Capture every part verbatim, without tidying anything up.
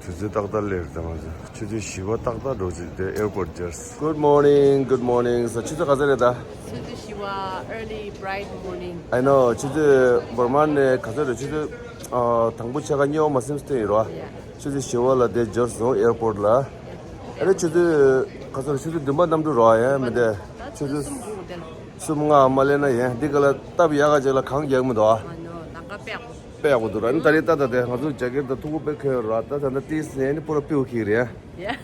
དུས་ཚོད་ཏག་ཏག་སླེབས་རེད་ད། ང་ཚོ་ཆུ་ཚོད་བཞི་པ་ཏག་ཏག་འགྲོ་ཆེད་དེ་airport་སྦྱར། Good morning, good morning. ས་ཆུ་ཚོད་ག་ཚོད་རེད་ད། ཆུ་ཚོད་བཞི་པ་early bright morning. I know. ཆུ་ཚོད་འབར་མ་ནས་ག་ཚོད་རེད། ཆུ་ཚོད་ཨ་དང་པོ་ཕྱེད་ཀ་གཉིས་པ་མ་ཟིན་སྟེ་ཡོད་རེད་བ། Yeah. ཆུ་ཚོད་བཞི་པ་ལ་དེ་འབྱོར་སོང་airport་ལ། ཨ་ནི་ཆུ་ཚོད་ག་ཚོད་རེད། ཆུ་ཚོད་བདུན་པ་གནམ་གྲུ་རེད་བ། ཡ་མི་དེ་ཆུ་ཚོད་གསུམ་ལྔ་མ་སླེབས་ན་ཡ་འདི་ག་ལ་སྟབས་ཡག་ག་ཅིག་ལ་གངས་རྒྱག་མི་འདུག་ཨ། དཔེ་ཡག་པོ་འདུག་ར། ཨ་ནི་ད་རེས་ད་ད་དེ་ང་ཚོ་ཇེ་ཀེཊ་དང་ཐུག་པོ་དཔེ་ཁོལ་ར། ད་ད་ད་ཏིས་ནས་ནི་པུ་ར་པིའུ་ཁིག་རེད་ཡ། ཡ།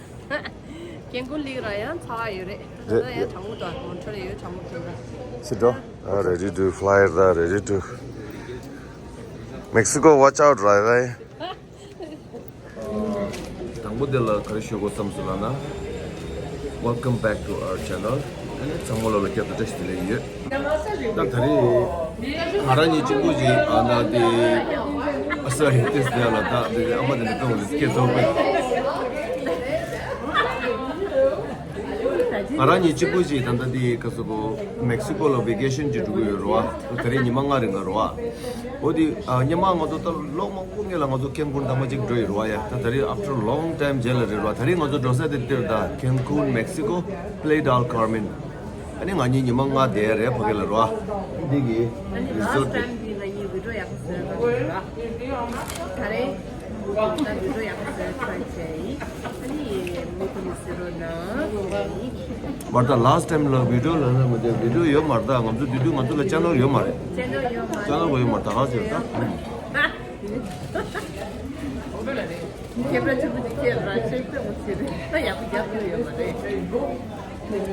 ཀེང་ཀུན་ལིག་ར་ཡང་ཚ་བ་ཡོད་རེད། ད་ད་ཡང་གྲང་མོ་དང་མོན་ཁྲོལ་ཡོད་གྲང་མོ་ཐོན་ར། སི་འགྲོ། ཨ་ready to fly ར། Ready to Mexico, watch out ར་ར། དང་པོ་དེ་ལ་ག་རེ་ཞུ་དགོས་བསམ་སོང་ལབ་ན། Welcome back to our channel. ཨ་ནི་ཚང་མ་ལོ་ལ་བསྐྱར་དུ་བཀྲ་ཤིས་བདེ་ལེགས་ཡོད། ད་ད་རེས་ང་རང་གཉིས་གཅིག་པུ་ཞིག་ཨ་ན་དེ་ཨ་ས་ཧི་ཏེས་དེ་ལ་ད་དེ་ཨ་མ་དེ་འདྲ་གཏོང་ལ་སྐད་ཚོགས་པས། ང་རང་གཉིས་གཅིག་པུ་ཞིག་ད་ལྟ་དེ་ག་ས་གོ་མེག་སི་ཀོ་ལ་ཝེ་ཀེ་ཤན་ཅིག་འགྲོ་གི་ཡོད་རེད་བ། ད་རེས་ཉི་མ་ལྔ་རིང་ག་རེད་བ། འོ་དེ་ཨ་སྔོན་མ་ང་ཚོ་ད་ལོ་མང་པོ་སྔོན་ལ་ང་ཚོ་ཀེན་ཀུན་དང་པོ་གཅིག་འགྲོ་ཡི་རེད་བ་ཡ། ད་ད་རེས་after long time རྗེས་ལ་རེད་བ། ད་རེས་ང་ཚོ་འགྲོ་ས་དེ་འདིར་ད་ཀེན་ཀུན་མེག་སི་ཀོ་Playa del Carmen། ཨ་ནི་ང་གཉིས་ཉི་མ་ལྔ་བསྡད་རེད་ཕ་གི་ལ་རེད་བ། འདི་གི་ཨ་ནི་ལ་སི་ཊི་ཊའིམ་འདི་ང་གཉིས་བི་ཌི་ཡོ་ཡག་པོ་བཟོས་པ་རེད་བ། ད་རེས་ད་བི་ཌི་ཡོ་ཡག་པོ་བཟོས་ཊ་རའི་བྱས་ཡིན། ཨ་ནི་མུ་མཐུད་ནས་བཟོ་རོགས་གནང་། མར་ད་last time ལ་བི་ཌི་ཡོ་ལ་ན་མི་འདུག་བི་ཌི་ཡོ་ཡོད་མ་རེད། ད་ང་ཚོ་དེ་དུས་ང་ཚོ་ལ་ཅེ་ནལ་ཡོད་མ་རེད། ཅེ་ནལ་ཡོད་མ་རེད། ཅེ་ནལ་གོ་ཡོད་མ་རེད། ད་ག་ཟེར་ད། ཁེ་པ་ཆུ་བུ་དེ་ཁྱེད་རང་ཤེས་ཏེ་འོ་ཚེ་རེད། ད་ཡག་པོ་རྒྱབ་ཐུབ་ཡོད་མ་རེད།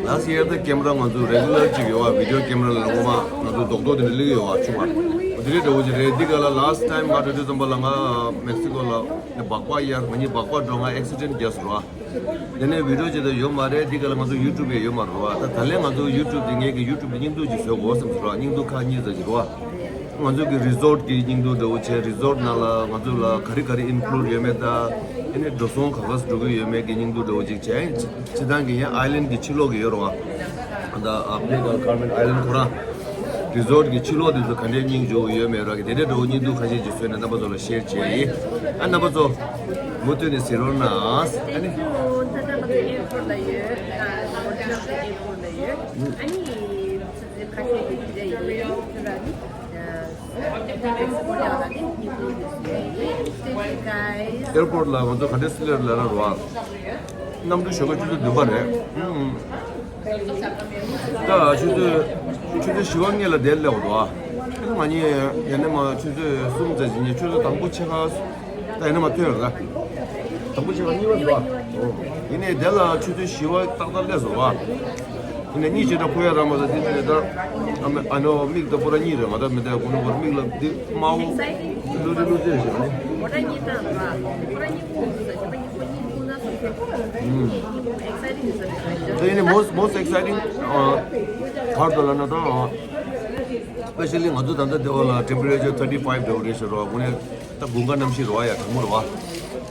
Last year ད་ཀེམ་ར་ང་ཚོ་རེ་གུ་ལར་ཅིག་ཡོད་བ། བི་ཌི་ཡོ་ཀེམ་ར་ལ་ངོ་མ་ང་ཚོ་རྡོག་རྡོག་དེ་འདྲ་སླེབས་ཡོད་བ་ཆུང་བ། འོ་དེ་འདྲའི་འདྲ་བོ་ཅིག་རེད། འདི་ག་ལ་last time ང་འགྲོ་དུས་ཙམ་པ་ལ་ང་མེག་སི་ཀོ་ལ་སྦག་སྦག་གཡར། ང་གཉིས་སྦག་སྦག་འགྲོ། ང་ཨེག་སི་ཌེན་ཊི་རྒྱག་སོང་ར། དེ་ནས་བི་ཌི་ཡོ་ཅིག་ད་ཡོད་མ་རེད། འདི་ག་ལ་ང་ཚོ་ཡུ་ཊུབ་ཡང་ཡོད་མ་རེད་བ། ད་ད་ལན་ང་ཚོ་ཡུ་ཊུབ་དེ་ངེད་ཀྱི་ཡུ་ཊུབ་དེ་སྙིང་སྡུག་ཅིག་བཟོ་དགོས་བསམ་སོང་ར། སྙིང་སྡུག་ཁག་གཉིས་ཙམ་ཅིག་རེད་བ། ང་ཚོ་གི་རི་ཟོཊ་གི་སྙིང་སྡུག་འདྲ་བོ་བྱས། རི་ཟོཊ་ནང་ལ་ང་ཚོ་ལ་ག་རེ་ག་རེ་ཨིན་ཀླུཌ་ཡོད་མེད། ད་ཨ་ནི་འགྲོ་སོང་ག་ག་སུ་འགྲོ་གི་ཡོད་མེད་ཀྱི་སྙིང་སྡུག་འདྲ་བོ་ཅིག་བྱས། སྤྱིར་བཏང་གི་ཡང་ཨའི་ལེན་གྱི་ཕྱི་ལོགས་ཀྱི་ཡོད་རེད་བ། ད་ཨ་Playa del Carmen Island ཁོ་རང་རི་ཟོཊ་གི་ཕྱི་ལོགས་དེ་ཚོ་ག་འདྲའི་སྙིང་རྗེ་པོ་ཡོད་མེད་ར་གི་དེ་འདྲའི་འདྲ་བོ་སྙིང་སྡུག་ཁ་ཤས་ཅིག་བཟོས་ནས་རྣམ་པ་ཚོ་ལ་ཤེར་བྱས་ཡིན། ཨ་རྣམ་པ་ཚོ་མུ་མཐུད་ནས་གཟིགས་རོགས་གནང་། ཨ་ནི། ད་ལྟ་ང་ཚོ་ཨེར་པོརཊ་ལ་ཡོད། ཨ་ཨེར་པོརཊ་ལ་ཡོད། ཨ་ནི། ཁ་ཤས་ཀྱིས་དེ་འདྲ་ཡིན། ཁྱོད་རང་ནི། ཨེར་པོརཊ་ལ་ང་ཚོ་ག་འདྲས་སླེབས་ལབ་ན་རོ། གནམ་གྲུ་ཞོགས་པ་ཆུ་ཚོད་བདུན་པ་རེད། ཨུམ། ད་ཆུ་ཚོད་ཆུ་ཚོད་བཞི་པ་སྔོན་ལ་དེར་སླེབས་འདུག་ཨ། ང་གཉིས་ཡ་ནས་མ་ཆུ་ཚོད་གསུམ་ཙམ་ཞིག་ཉིན་ཆུ་ཚོད་དང་པོ་ཕྱེད་ཀ་ད་ཡ་ནས་མ་ཐོན་ར། དང་པོ་ཕྱེད་ཀ་གཉིས་པ་འདུག་ཨ། ཡིན་ནའི་དེ་ལ་ཆུ་ཚོད་བཞི་པ་ཏག་ཏག་སླེབས་སོང་བ། ཡིན་ནའི་གཉིད་ཅིག་འདྲ་ཁུག་ཡ་རག་མ་སོང་། དེ་ནས་ད་ཨ་མ་ཨ་ནོ་མིག་ད་པུ་ར་གཉིད་རེད། ང་ད་མི་ད་ཁོ་ནོ་ཁོ་མིག་ལ་འདི་དམར་པོ་ལུ་ཙི་ལུ་ཙི་བྱས་ནས། ཨུམ། ད་ཡིན་ནའི་most most exciting ཨ་part ལབ་ན་ད་ཨ་specially ང་ཚོ་ད་ལྟ་དེ་བ་ལ་temperature thirty five འདྲ་བོ་རེད་ཤག་རོ། དངོས་གནས། ད་དགུན་ཁ་གནམ་གཤིས་རེད་བ་ཡ། གྲང་མོ་རེད་བ།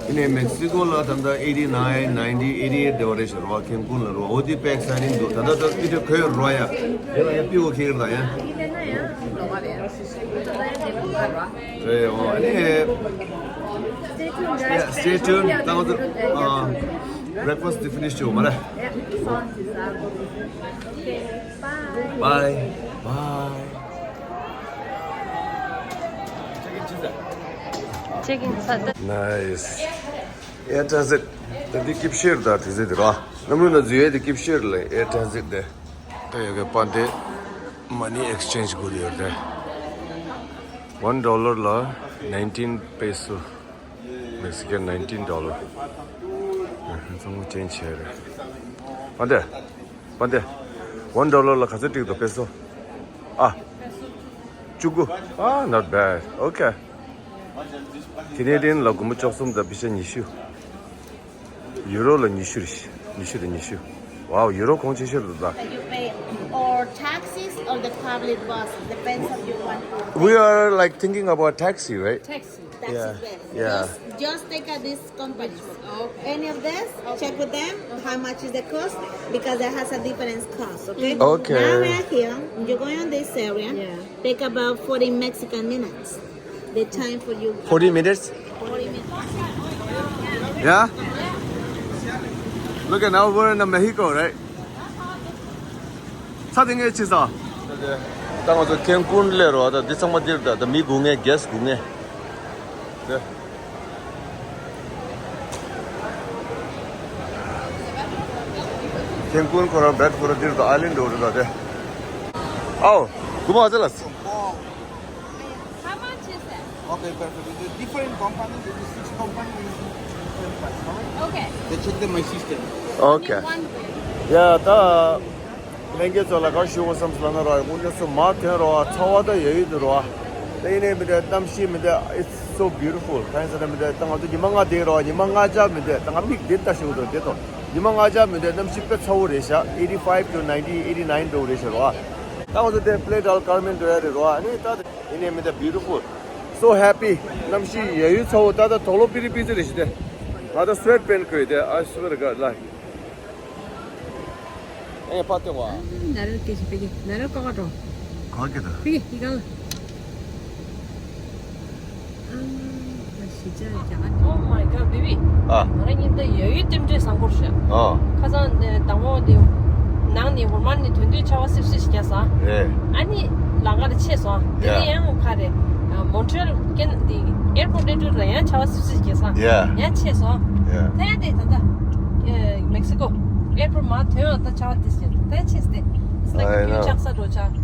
ཡིན་ནའི་མེག་སི་ཀོ་ལ་ད་ལྟ་eighty nine, ninety, eighty eight འདྲ་བ་རེད་ཤག་རེད་བ། ཀེན་ཀུན་ལ་རེད་བ། འོ་དེ་དཔེ་exciting འདུག་ད་ལྟ་ད་དེ་འདྲ་གོས་རེད་བ་ཡ། དེ་ལ་ཡ་པི་འོ་ཁེ་རེད་ད་ཡ། རེད་འོ་ཨ་ནི། Yeah, stay tuned. ད་ང་ཚོ་breakfast དེ་finish བྱེད་འོ་མ་རེད། Bye. Bye. Check in ཚར་ད། Nice. Air Transit. ད་འདི་ཀིབ་ཤེར་ད་དེ་ཟེར་དེ་ར། གནམ་གྲུ་ན་འཛུལ་ཡས་དེ་ཀིབ་ཤེར་ལ་Air Transit དེ། ད་ཡོད་གི་པ་དེ་money exchange དགོས་ཡོད་དེ། One dollar ལ་nineteen peso. Mexican nineteen dollar. ཚང་མ་change བྱས་རེད། པ་དེ། པ་དེ། One dollar ལ་ག་ཚོད་སྤྲད་འདུག་པེ་སོ། ཨ། བཅུ་དགུ། ཨ། Not bad. Okay. Canadian ལ་སྒོར་མོ་བཅུ་གསུམ་དང་པེ་ཤ་ཉི་ཤུ། ཡུ་རོ་ལ་ཉི་ཤུ་རེད། ཉི་ཤུ་དང་ཉི་ཤུ། Wow, ཡུ་རོ་གོང་ཆེ་ཤོས་རེད་ད། You pay or taxis or the public bus, depends on you want to pay. We are, like, thinking about taxi, right? Taxi. Taxi fare. Yeah. Just, just take a this company. Okay. Any of this, check with them how much is the cost, because it has a different cost, okay? Okay. Now we are here. You're going on this area. Yeah. Take about forty Mexican minutes. The time for you. Forty minutes? Forty minutes. Yeah? Look at now, we're in the Mexico, right? ཚ་དེ་ངས་ཕྱིན་ས། ད་ང་ཚོ་ཁེན་ཀུན་སླེབས་རོགས། ད་འདི་ཚང་མ་འདིར་ད་ད་མི་སྒུག་མཁན། གྷེ་སི་ཊི་སྒུག་མཁན། དེ། ཁེན་ཀུན་ཁོ་རང་བེད་ཁོ་རང་འདིར་ད་ཨའི་ལེན་ཌི་འགྲོ་རེད་ད་དེ། ཨའོ། སྒུག་མ་ཟེར་ལ། How much is it? Okay, perfect. It's a different company. This is six company. It's different price. All right? Okay. They check them my system. Okay. One drink. Yeah, ད་ལྷན་རྒྱས་ཚོ་ལ་ག་ཞུ་དགོས་བསམ་སོང་ན་ར། དངོས་གནས་སུ་མ་ཐོན་རོགས། ཚ་བ་ད་ཡོད་ཡོད་དུ་རོགས། ད་ཡིན་ནའི་མི་འདྲ། གནམ་གཤིས་མི་འདྲ། It's so beautiful. གང་ཡིན་ཟེར་ན་མི་འདྲ། ད་ང་ཚོ་ཉི་མ་ལྔ་བསྡད་རོགས། ཉི་མ་ལྔ་ཆ་མི་འདྲ། ད་ང་མིག་འདི་ལྟ་ཞིག་འདུག་དེ་དང་། ཉི་མ་ལྔ་ཆ་མི་འདྲ། གནམ་གཤིས་དཔེ་ཚ་བོ་རེད་ཤག eighty-five to ninety, eighty-nine འགྲོ་རེད་ཤག་རོགས། ད་ང་ཚོ་དེ་Playa del Carmen འགྲོ་ཡ་རེད་རོགས། ཨ་ནི་ད་ཡིན་ནའི་མི་འདྲ། Beautiful. So happy. གནམ་གཤིས་ཡ་ཡུལ་ཚ་བོ། ད་ད་དོག་ལོ་པི་རི་པི་ཙི་རེད་ཤི་དེ། ང་ད་སུ་ཝེ་ཊི་པེན་ཊི་གོན་དེ། I swear to God, like. ཨེ་ཕ་ཏེ་ཝ། ནཱ་རོ་སྐད་ཆ་ཕ་གི། ནཱ་རོ་ཀ་ཀ་ཏོ། ག་གི་ད། ཕ་གི་ཡི་ག་ལ། Oh my God, baby. ཨ། ང་རང་གཉིས་ད་ཡ་ཡུལ་རྟེན་འབྲེལ་བཟང་པོ་རེད་ཤག་ཨ། ཁ་སང་ནས་དང་པོ་དེ་ནང་ནས་འོར་མ་ནས་ཐོན་དུས་ཆར་པ་སིབ་སིབ་ཞིག་བརྒྱབ་སོང་། རེད། ཨ་ནི་ལམ་ཁ་ལ་ཆས་སོང་། དེ་ནས་Yeah. ཡང་ག་རེ། མོན་ཊི་རི་ཡལ་གན་དེ་ཨེར་པོར་ཊི་ལ་ཡང་ཆར་པ་སིབ་སིབ་ཞིག་བརྒྱབ་སོང་། Yeah. ཡང་ཆས་སོང་། Yeah. ད་ཡང་དེ་ད་ལྟ་མེག་སི་ཀོ་ཨེར་པོར་ཊི་མར་ཐོན་ཡོང་ད་ཆར་པ་དེ་སིབ་ད་ཡང་ཆས་སོང་། དེ་ད་I know. ཁྱོད་ཆགས་ས་འགྲོ་ཆགས།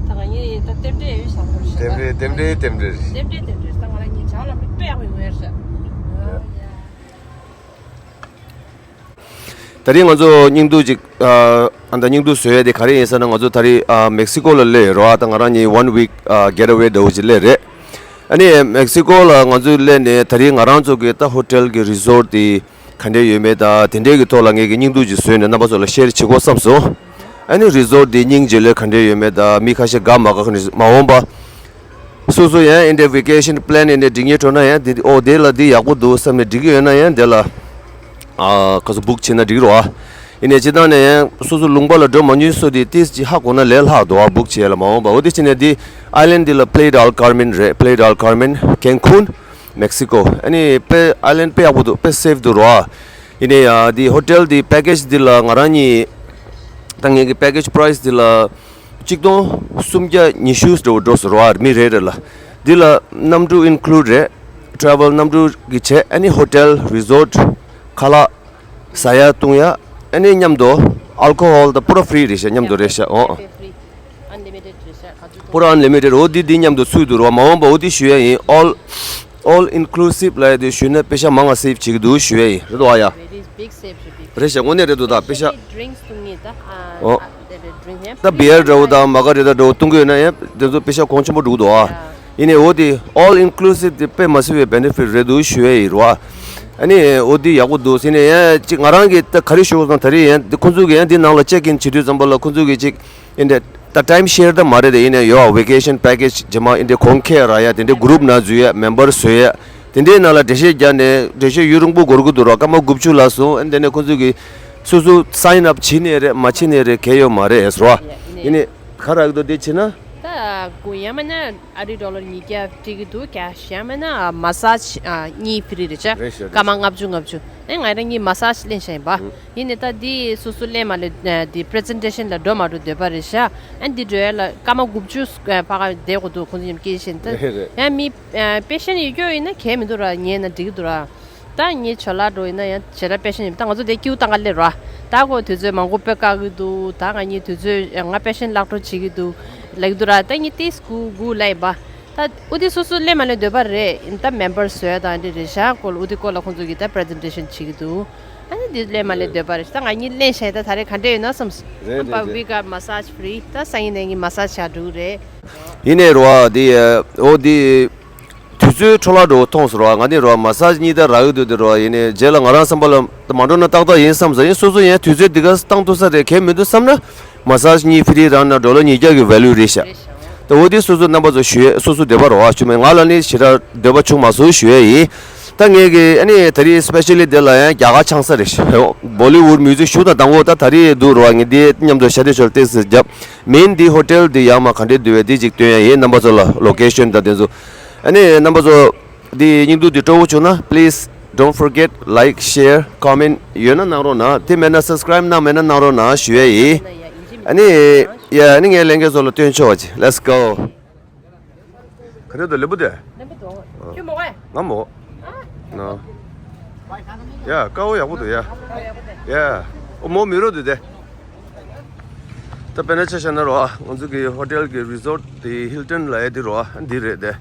ད་ང་གཉིས་ད་རྟེན་འབྲེལ་ཡ་ཡུལ་བཟང་པོ་རེད་ཤག་རྟེན་འབྲེལ་རྟེན་འབྲེལ་རྟེན་འབྲེལ་རྟེན་འབྲེལ། ད་ང་རང་གཉིས་ཇ་ལ་དཔེ་ཡག་པོ་ཡོང་ཡ་རེད་ཤག་ད་རིང་ང་ཚོ་སྙིང་སྡུག་ཅིག་ཨ་ཨ་ད་སྙིང་སྡུག་བཟོ་ཡ་དེ་ག་རེ་ཡིན་ཟེར་ན། ང་ཚོ་ད་རིང་ཨ་མེག་སི་ཀོ་ལ་སླེབས་ཡོད་རེད་བ། ད་ང་རང་གཉིས་one week ཨ་གེ་ཊི་ཝེ་འདྲ་བོ་ཅིག་སླེབས་རེད། ཨ་ནི་མེག་སི་ཀོ་ལ་ང་ཚོ་སླེབས་ནས་ད་རིང་ང་རང་ཚོ་གི་ད་ཧོ་ཊེལ་གི་རི་ཟོར་ཊི་དེ་ག་འདྲས་ཡོད་མེད་དང་། དེ་འདྲས་ཀྱི་ཐོག་ལ་ངས་ཀྱི་སྙིང་སྡུག་ཅིག་བཟོས་ནས་རྣམ་པ་ཚོ་ལ་ཤེར་བྱེད་དགོས་བསམ་སོང་། ཨ་ནི་རི་ཟོར་ཊི་དེ་སྙིང་རྗེ་ལོས་ག་འདྲས་ཡོད་མེད་དང་། མི་ཁ་ཤས་དགའ་མ་དགའ་ག་ནས་མ་འོངས་པ། སོ་སོ་ཡང་ཨིན་ཌི་ཝེ་ཀེ་ཤན་པི་ལན་ཡིན་ནས་སྒྲིག་ཉེ་འགྲོ་ན་ཡང་དེ། ཨོ་དེ་ལ་འདི་ཡག་པོ་འདུག་བསམ་ནས་སྒྲིག་གི་ཡོད་ན་ཡང་དེ་ལ་ཨ་ག་ཚོད་བུག་བྱེད་ན་འགྲིག་རོགས། ཡིན་ནས་སྤྱིར་བཏང་ནས་ཡང་སོ་སོ་ལུང་པ་ལ་འགྲོ་མ་མྱོང་སོ་དེ་ཏིས་ཅི་ཧ་གོ་ན་ལས་སླ་འདུག་བ། བུག་བྱེད་ཡ་ལ་མ་འོངས་པ། འོ་དེ་བྱས་ནས་འདི་ཨའི་ལན་ཌི་འདི་ལ་Playa del Carmen རེད། Playa del Carmen, Cancun, Mexico. ཨ་ནི་དཔེ་ཨའི་ལན་ཌི་དཔེ་ཡག་པོ་འདུག་དཔེ་སེབ་འདུག་རོགས། ཡིན་ནས་ཡ་འདི་ཧོ་ཊེལ་འདི་པེ་ཀེཇ་འདི་ལ་ང་རང་གཉིས་ད་ངེད་ཀྱི་པེ་ཀེཇ་པ་རའི་སི་འདི་ལ་གཅིག་སྟོང་སུམ་བརྒྱ་ཉི་ཤུ་འགྲོ་འགྲོ་སོང་རོགས། མི་རེ་རེ་ལ། འདི་ལ་གནམ་གྲུ་ཨིན་ཀུ་ལུཌ་རེད། ཊེ་རེ་ཝལ་གནམ་གྲུ་གི་བྱས། ཨ་ནི་ཧོ་ཊེལ་རི་ཟོར་ཊི་ཁ་ལག་ཟ་ཡ་བཏུང་ཡ། ཨ་ནི་མཉམ་དུ་ཨལ་ཀོ་ཧོལ་ད་པུ་ར་ཧྥི་རི་རེད་ཤག་མཉམ་དུ་རེད་ཤག་ཨོ། Free. Unlimited རེད་ཤག་ག་ཚོད། པུ་ར་ཨན་ལི་མི་ཊེཌ། འོ་འདི་འདི་མཉམ་དུ་ཚུད་འདུག་རོགས། མ་འོངས་པ་འོ་འདི་ཞུ་ཡ་ཡིན། ཨོལ་ཨོལ་ཨིན་ཀུ་ལུ་སིབ་ལབ་ཡ་དེ་ཞུས་ན་པེ་ཤ་མང་ང་སེབ་བྱེད་ཀྱི་འདུག་ཞུ་ཡ་ཡིན། རེད་འདུག་ཨ་ཡ། Very big save should be. རེད་ཤག་དངོས་གནས་རེད་འདུག་ད་པེ་ཤ། Especially drinks དུ་ངེས་ད། ཨ་ཨོ། ཨ་དེ་རེད། ཌི་རིང་ཀ་ཡ། ད་བི་ཡར་འདྲ་བོ་དང་མ་ག་རེ་ད་འདྲ་བོ་བཏུང་གི་ཡོད་ན་ཡང་དེ་ཚོ་པེ་ཤ་གོང་ཆེན་པོ་འགྲོ་གི་འདུག་ཨ། ཡ། ཡིན་ནའི་འོ་དེ་ཨོལ་ཨིན་ཀུ་ལུ་སིབ་དེ་དཔེ་མ་སྲིད་པའི་བེ་ནེ་ཕིཊ་རེད་འདུག་ཞུ་ཡ་ཡིན་རོ། ཨ་ནི་འོ་དེ་ཡག་པོ་འདུག་ཟེར་ནས་ཡང་ཅིག་ང་རང་གིས་ད་ག་རེ་ཞུ་དགོས་སམ། ད་རེས་ཡང་དེ་ཁོང་ཚོ་གིས་ཡང་དེ་ནང་ལ་ཅེག་ཨིན་བྱེད་དུས་ཙམ་པ་ལ་ཁོང་ཚོ་གིས་ཅིག་ཨིན་དེ་ད་ཊེམ་ཤེར་ད་མ་རེད་དེ། ཡིན་ནའི་ཡོད་ཝེ་ཀེ་ཤན་པེ་ཀེཇ་རྗེས་མ་ཨིན་དེ་གོང་ཁེ་ར་ཡ་དེ་འདྲའི་གུ་རུབ་ནང་འཛུལ་ཡ། མེམ་བར་བཟོ་ཡ། དེ་འདྲའི་ནང་ལ་འགྲེལ་བཤད་རྒྱག་ནས་འགྲེལ་བཤད་ཡུན་རིང་པོ་འགོར་གི་འདུག་རོ། སྐར་མ་དགུ་བཅུ་ལ་སོང་། ཨ་ནི་དེ་ནས་ཁོང་ཚོ་གིས་སོ་སོ་སའིན་ཨབ་བྱེད་ནའི་རེད་མ་བྱེད་ནའི་རེད་གལ་ཡོད་མ་རེད་ཟེར་བ། ཡིན་ནའི་ག་རག་འདུག་དེ་བྱེད་ན། ད་དགུ་ཡང་མིན་ན་ཨ་རི་ཌོ་ལར་ཉིས་བརྒྱ་སྤྲད་ཀྱི་འདུག་ཀེཤ། ཡང་མིན་ན་མ་སཱཇ་གཉིས་ཕི་རི་རེད་ཤག་རེད་ཤག་སྐར་མ་ལྔ་བཅུ་ལྔ་བཅུ། ཨེ་ང་རང་གཉིས་མ་སཱཇ་ལེན་བཞག་ཡིན་པ། ཡིན་ནའི་ད་འདི་སོ་སོ་ལེན་མ་ལེན་འདི་པི་རི་ཛེན་ཊེ་ཤན་ལ་འགྲོ་མ་འགྲོ་འདོད་པ་རེད་ཤག་ཨ་འདི་འགྲོ་ཡ་ལ་སྐར་མ་དགུ་བཅུ་ཕར་ཁ་བསྡད་དགོས་འདུག་ཁོང་ཚོ་མཉམ་སྐད་ཆ་བཤད་ནས་ད། རེད་རེད། ཡང་མི་པེ་ཤན་ཡོད་སྐྱོ་ཡིན་ན་གལ་མི་འདུག་ར། ཉལ་ན་འགྲིག་གི་འདུག་ར། ད་ངའི་ཇོ་ལགས་འགྲོ་ཡིན་ན་ཡང་ཞེ་དྲག་པེ་ཤན་ཡོད། ད་ང་ཚོ་དེ་ཀིའུ་བཏང་ག་སླེབས་ར། ད་ཁོ་དུས་ཚོད་མང་པོ་དཔེ་བཀག་གི་འདུག་ད་ང་གཉིས་དུས་ཚོད་ང་པེ་ཤན་བརླག་འགྲོ་བྱེད་ཀྱི་འདུག་ལབ་ཀྱི་འདུག་ར། ད་ངས་ཏིས་སྒུག་སྒུག་ལབ་ཡིན་པ། ད་ཨུ་དེ་སོ་སོ་ལེན་མ་ལེན་འདོད་པ་རེད། ད་མེམ་བར་བཟོ་ཡ་དང་འདི་རེད་ཤག་སྐོར་ལ་ཨུ་དེ་སྐོར་ལ་ཁོང་ཚོ་གིས་ད་པི་རི་ཛེན་ཊེ་ཤན་བྱེད་ཀྱི་འདུག་ཨ་ནི་འདི་ལེན་མ་ལེན་འདོད་པ་རེད། ད་ང་གཉིས་ལེན་བཞག་ད་ད་རེས་ག་འདྲས་ཡོད་ན་བསམ། རེད་རེད་རེད། We got massage free. ད་སང་ཉིན་ནས་ངས་མ་སཱཇ་བྱ་འགྲོ་གི་རེད། ཡིན་ནའི་རོ་འདི་འོ་འདི། དུས་ཚོད་འཕྲོ་བརླག་འགྲོ་མཐོང་སོང་རོ། ང་ནི་རོ་མ་སཱཇ་གཉིས་ད་རག་གི་འདུག་དེ་རོ། ཡིན་ནའི་རྗེས་ལ་ང་རང་བསམ་པ་ལ་མ་འགྲོ་ན་ཏག་ཏག་ཡིན་བསམ་ས། ཡིན་སོ་སོ་ཡང་དུས་ཚོད་འདི་ག་བཏང་ཐུབ་ས་རེད། གལ་མི་འདུག་བསམ་ན་མ་སཱཇ་གཉིས་ཕི་རི་རག་ན་ཌོ་ལར་ཉིས་བརྒྱ་གི་ཝེ་ལུ་རེད་ཤག་ད་འོ་དེ་སོ་སོ་རྣམ་པ་ཚོ་ཞུ་ཡས་སོ་སོ་འདོད་པ་རོ་བ་བྱུང་མེད། ང་ལ་ནི་ཞེ་དྲག་འདོད་པ་བྱུང་མ་སོང་ཞུ་ཡས་ཡིན། ད་ངས་གི་ཨ་ནི་ད་རེས་སི་པེ་ཤལ་ལི་དེ་ལ་ཡང་རྒྱ་གར་ཆང་ས་རེད་ཤག་བོ་ལི་ཝུཌ་མིའུ་ཛིག་ཞུ་དང་དང་པོ་ད་ད་རེས་འདུག་རོ། ངས་འདི་མཉམ་དུ་ཤ་དེ་ཆོལ་ཏེ་སི་རྒྱབ། མེན་འདི་ཧོ་ཊེལ་འདི་ཡག་མ་ག་འདྲས་འདུག་བས་འདི་ཅིག་སྟོན་ཡ་ཡིན། རྣམ་པ་ཚོ་ལ་ལོ་ཀེ་ཤན་དང་དེ་ཚོ། ཨ་ནི་རྣམ་པ་ཚོ་འདི་སྙིང་སྡུག་འདི་སྤྲོ་བོ་བྱུང་ན་པི་ལི་སི་ Don't forget like, share, comment ཡོད་ན་གནང་རོགས་གནང་། དེ་མེད་ན་subscribe་གནང་མེད་ན་གནང་རོགས་གནང་ཞུ་ཡས་ཡིན། ཨ་ནི་ཡ་ཨ་ནི་ངས་ལྷན་རྒྱས་ཚོ་ལ་སྟོན་ཆོག་པ་ཅིག Let's go། ག་རེ་འདུག་ལེབ་པོ་དེ། ལེབ་པོ་འདུག་ཁྱོད་མོ་གས། ང་མོ། ཨ། ན། ཡ་ཀ་བོ་ཡག་པོ་འདུག་ཡ། ཡ། ཨོ་མོ་མི་རོ་འདུག་དེ། ད་དཔེར་ན་ཆ་བཞག་ན་རོ་ཨ། ང་ཚོ་གི་ཧོ་ཊེལ་གི་རི་ཟོར་ཊི་དེ་ཧིལ་ཊོན་ལབ་ཡ་དེ་རོ་ཨ། འདི་རེད་དེ།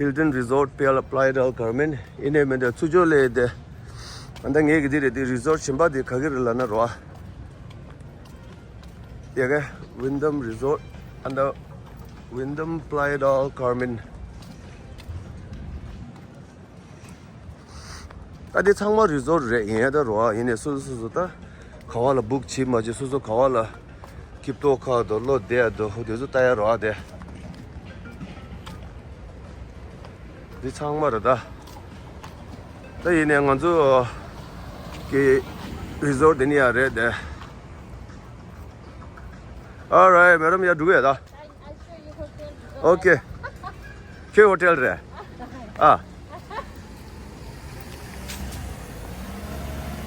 Hilton Resort Playa del Carmen ཡིན་ནའི་མིན་ནའི་ཚུར་ཕྱོགས་ལ་དེ། ཨ་ད་ངས་གི་འདི་རེད་དེ། རི་ཟོར་ཊི་གཞན་པ་དེ་ག་གི་རེད་ལབ་ན་རོ་ཨ། ཡ་གི་Wyndham Resort and the Wyndham Playa del Carmen ད་དེ་ཚང་མ་རི་ཟོར་ཊི་རེད། ཡིན་ཡ་ད་རོ་ཨ། ཡིན་ནའི་སོ་སོ་སོ་སོ་ད་ག་བ་ལ་བུག་བྱེད་མ་བྱེད། སོ་སོ་ག་བ་ལ་སྐྱིད་པོ་ཁ་དོ་ལོ་བསྡད་ཡ་དོ་དེ་ཚོ་ལྟ་ཡ་རོ་ཨ། དེ་འདི་ཚང་མ་རེད་ད། ད་ཡིན་ནའི་ང་ཚོ་གི་རི་ཟོར་ཊི་དེ་ནི་ཡ་རེད་དེ། Alright, madam, ཡར་འགྲོ་གི་ཡ་ད། Okay. ཁྱོད་ཧོ་ཊེལ་རེད། ཨ།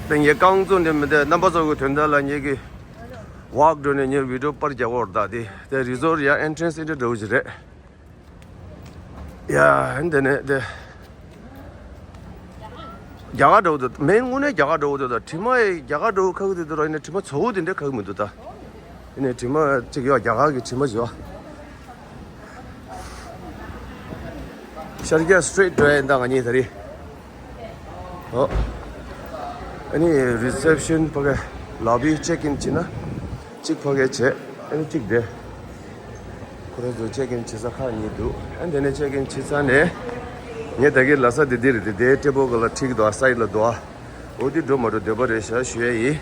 དེ་ངས་རྐང་བཙུགས་ནས་མི་འདུག་རྣམ་པ་ཚོ་གི་དོན་དག་ལ་ངེད་ཀྱི་ཝོག་འགྲོ་ནས་ངས་བི་ཌི་ཡོ་པར་རྒྱག་འོར་ད། དེ་དེ་རི་ཟོར་ཊི་ཡ་ཨེན་ཊི་རན་སི་འདི་འདྲ་འདྲ་བོ་ཞིག་རེད། ཡ་འདི་ནས་དེ། རྒྱ་གར་འདྲ་བོ་འདུག་མིང་དངོས་གནས་རྒྱ་གར་འདྲ་བོ་འདུག་ད་དྲི་མ་ཡི་རྒྱ་གར་འདྲ་བོ་ཁ་གི་དེ་དུ་ར་ཡིན་ན་དྲི་མ་ཚ་བོ་དེ་འདྲ་ཁ་གི་མི་འདུག་ད་ཡིན་ནའི་དྲི་མ་གཅིག་ཡོད། རྒྱ་གར་གི་དྲི་མ་ཞིག་ཡོད། ཤར་རྒྱག་སི་ཊི་རེཊ་འགྲོ་ཡ་ཡིན་ད་ང་གཉིས་ད་རེས། ཨོ། ཨ་ནི་རི་སེབ་ཤན་ཕ་གི་ལོ་བི་ཅེག་ཨིན་བྱེད་ན་གཅིག་ཕ་གི་བྱས། ཨ་ནི་གཅིག་དེ། ཁོ་རང་ཚོ་ཅེག་ཨིན་བྱེད་ས་ཁག་གཉིས་འདུག་ཨ་དེ་ནས་ཅེག་ཨིན་བྱེད་ས་ནས་ངས་ད་གིན་ལབ་ས་དེ་འདི་རེད་དེ། དེའི་ཊེ་བལ་ག་ལ་འཁྲིས་འདུག་ཨ། སའིཌ་ལ་འདུག་ཨ། འོ་དེ་འགྲོ་མ་འགྲོ་འདོད་པ་རེད་ཤག་ཞུ་ཡས་ཡིན།